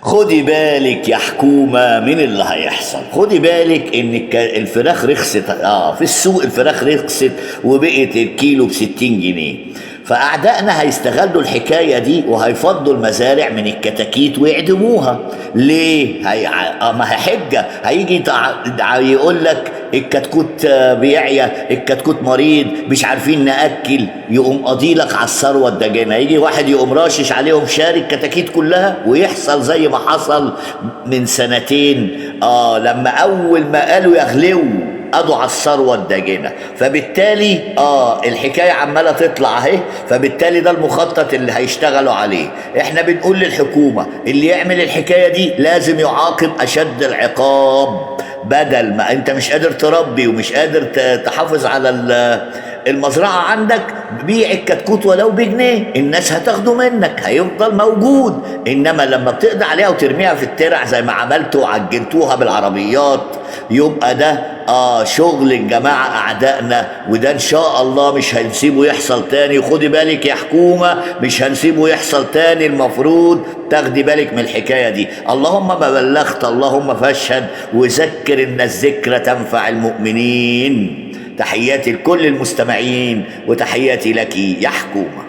خدي بالك يا حكومة من اللي هيحصل. خدي بالك ان الفراخ رخصت، في السوق الفراخ رخصت وبقت الكيلو ب60 جنيه. فأعدائنا هيستغلوا الحكاية دي وهيفضوا المزارع من الكتاكيت ويعدموها. ليه؟ ما هي حجة. هيجي يقول لك الكتكوت بيعيا، الكتكوت مريض، مش عارفين نأكل، يقوم قاضيلك على الثروة الدجانة. يجي واحد يقوم راشش عليهم شاري الكتاكيت كلها، ويحصل زي ما حصل من سنتين لما أول ما قالوا يغلو قضوا على الثروة الداجنه. فبالتالي الحكاية عماله تطلع اهي. فبالتالي ده المخطط اللي هيشتغلوا عليه. احنا بنقول للحكومة اللي يعمل الحكاية دي لازم يعاقب اشد العقاب. بدل ما انت مش قادر تربي ومش قادر تحافظ على المزرعة عندك، بيع الكتكوت ولو بجنيه، الناس هتاخده منك، هيفضل موجود. انما لما بتقضي عليها وترميها في الترع زي ما عملتوا وعجنتوها بالعربيات، يبقى ده شغل الجماعة اعدائنا، وده ان شاء الله مش هنسيبه يحصل تاني. خدي بالك يا حكومة، مش هنسيبه يحصل تاني. المفروض تاخدي بالك من الحكاية دي. اللهم ما بلغت اللهم فاشهد، وذكر ان الذكرى تنفع المؤمنين. تحياتي لكل المستمعين وتحياتي لك يا حكومة.